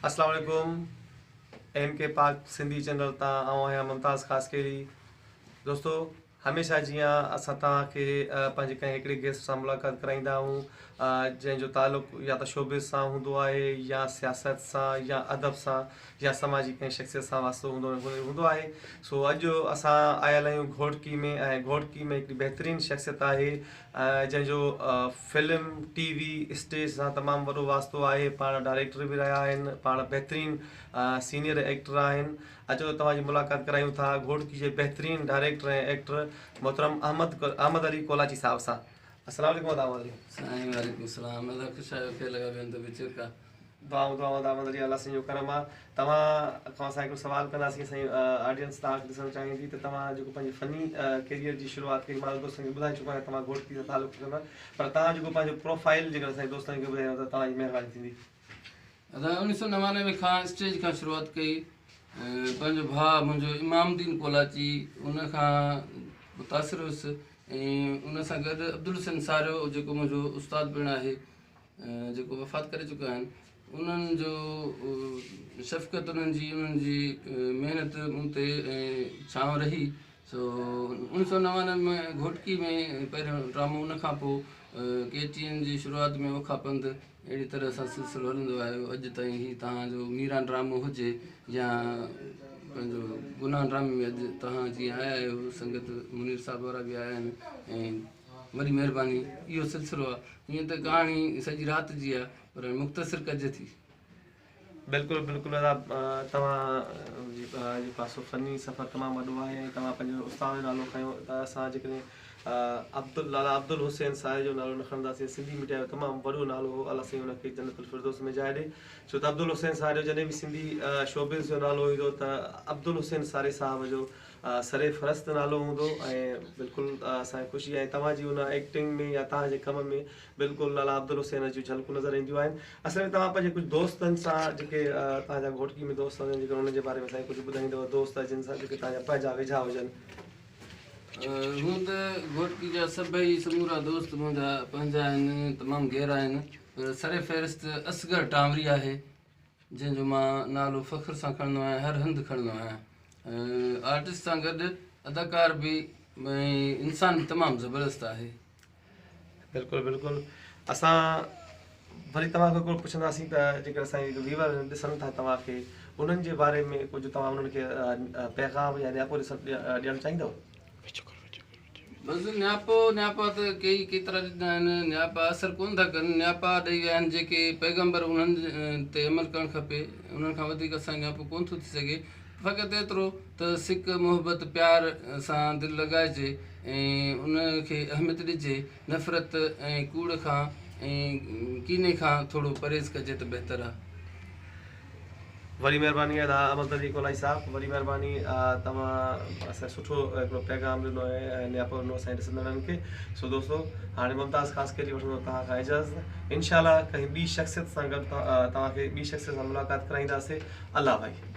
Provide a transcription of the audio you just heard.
اسلام عليڪم M K پاڪ سنڌي چينل تان آئون آهيان ممتاز خاصخيلي دوستو هميشه جيان اسان توهان کي پنهنجي ڪنهن هڪڙي گيسٽ سان ملاقات ڪرائيندا آهيون جنهن جو تعلق يا ته شوبز سان هوندو آهي يا سياست سان يا ادب سان يا سماجي ڪنهن شخصيت سان واسطو هوندو هوندو آهي سو اڄ اسان آيل آهيون گهوٽڪي ۾ ۽ گهوٽڪي ۾ هڪڙي بهترين شخصيت آهي جنهن جو فلم، ٽي وي، اسٽيج سان تمام وڏو واسطو آهي، پاڻ ڊائريڪٽر به رهيا آهن، پاڻ بهترين سينيئر ايڪٽر آهن، اچو ته توهان جي ملاقات ڪرايون ٿا گهوٽڪي جي بهترين ڊائريڪٽر ۽ ايڪٽر محترم احمد احمد علي ڪولاچي صاحب سان. السلام عليڪم ادا احمد علي. سائين وعليڪم السلام ادا خوش آهيو خير لڳا پيا آهن ته به چرڪا. دعائون دعائون ادا احمد علي الله سائين جو ڪرم آ توهان کان اسان هڪڙو سوال ڪنداسين اسان جي آڊينس توهان کي ڏسڻ چاهيندي ته توهان جيڪو پنهنجي فني ڪيريئر جي شروعات ڪئي مان دوستن کي ٻڌائي چڪو آهيان توهان گهوٽڪي سان تعلق رکندا پر توهان جيڪو پنهنجو پروفائل جيڪر اسان جي دوستن کي ٻڌايو ته توهان جي مهرباني ٿيندي. ادا 1999 کان اسٽيج کان شروعات ڪئي پنهنجو ڀاء منهنجو امام الدين ڪولاچي ان کان متاثر هيس ۽ ان سان گڏ عبدالحسين ساريو جيڪو منهنجو استاد پڻ آهي جيڪو وفات ڪري چڪا آهن انهن جو شفقت انهن جي انهن جي محنت مون تي ۽ ڇانو رهي سو 1999 ۾ گهوٽڪي ۾ پهريون ڊرامو ان کان پوء ڪي ٽي اين جي شروعات ۾ اوکا پنڌ اهڙي طرح سان سلسلو هلندو آيو اڄ تائين هي توهان جو ميران ڊرامو هجي يا پنهنجو گناهه ڊرامي ۾ اڄ توهان جيئن آيا آهيو سنگت منير صاحب وارا به آيا آهن ۽ وڏي مهرباني اهو سلسلو آ هيئن ته ڪهاڻي سڄي رات جي آ پر مختصر ڪجي ٿي. بلڪل بلڪل ادا توهان جي پاسو فني سفر تمام وڏو آهي ۽ توهان پنهنجو استاد جو نالو کنيو ته اسان جيڪڏهن عبد لالا عبدالحسين ساري جو نالو نه کڻنداسين سنڌي ميڊيا جو تمام وڏو نالو هو الله سائين ان کي جنت الفردوس ۾ جاء ڏي ڇو ته عبدالحسين ساريو جڏهن به سنڌي شوبز جو نالو ايندو ته عبدالحسين ساري صاحب جو سر فھرست نالو ھوندو ۽ بلڪل اسان کي خوشي آھي توھان جي ان ايڪٽنگ ۾ يا توھان جي ڪم ۾ بلڪل لالا عبدالحسين جون جھلڪون نظر اينديون آھن اصل ۾ توھان پنھنجي ڪجھ دوستن سان جيڪي توھان جا گھوٽڪي ۾ دوست ھجن جيڪر انھن جي باري ۾ اسان کي ڪجھ ٻڌائيندو دوست جن سان جيڪي توھان جا پنھنجا ويجھا ھجن. ھونء ته گھوٽڪي جا سڀئي سمورا دوست منھنجا پنھنجا آھن تمام گهرا آھن پر سر فھرست اصغر ٽانوري آھي جنهن جو مان نالو فخر سان کڻندو آهيان هر هنڌ کڻندو آهيان آرٽسٽ سان گڏ اداڪار به ۽ انسان به تمام زبردست آهي. بلڪل بلڪل اسان وري توهان کان هڪڙو پڇنداسين ته جيڪر اسان جي ويور ڏسن ٿا توهان کي انهن جي باري ۾ ڪجهه توهان انهن کي پيغام يا نياپو ڏيڻ چاهيندو. بس نياپو، نياپا ته ڪيئي ڪيترا ڏنا آهن، نياپا اثر ڪونه ٿا ڪن، نياپا ڏئي ويا آهن جيڪي پيغمبر انهن تي عمل ڪرڻ کپي، انهن کان وڌيڪ اسان جو نياپو ڪونه ٿو ٿي سگهي، فقط ايترو ته سڪ، محبت، پيار سان دل لڳائجي ۽ ان کي اهميت ڏجي، نفرت ۽ ڪوڙ کان ۽ ڪيني کان ٿورو پرهيز ڪجي ته بهتر آهي. وڏي مهرباني ادا احمد علي ڪولائي صاحب وڏي مهرباني توهان اسان سٺو هڪڙو پيغام ڏنو ۽ نياپو ڏنو اسان جي ڏسندڙن کي سو دوستو هاڻي ممتاز خاصخيلي وٺندو توهان کان اجازت انشاء الله ڪنهن ٻي شخصيت سان گڏ توهان کي ٻي شخصيت سان ملاقات ڪرائينداسي الله ڀائي.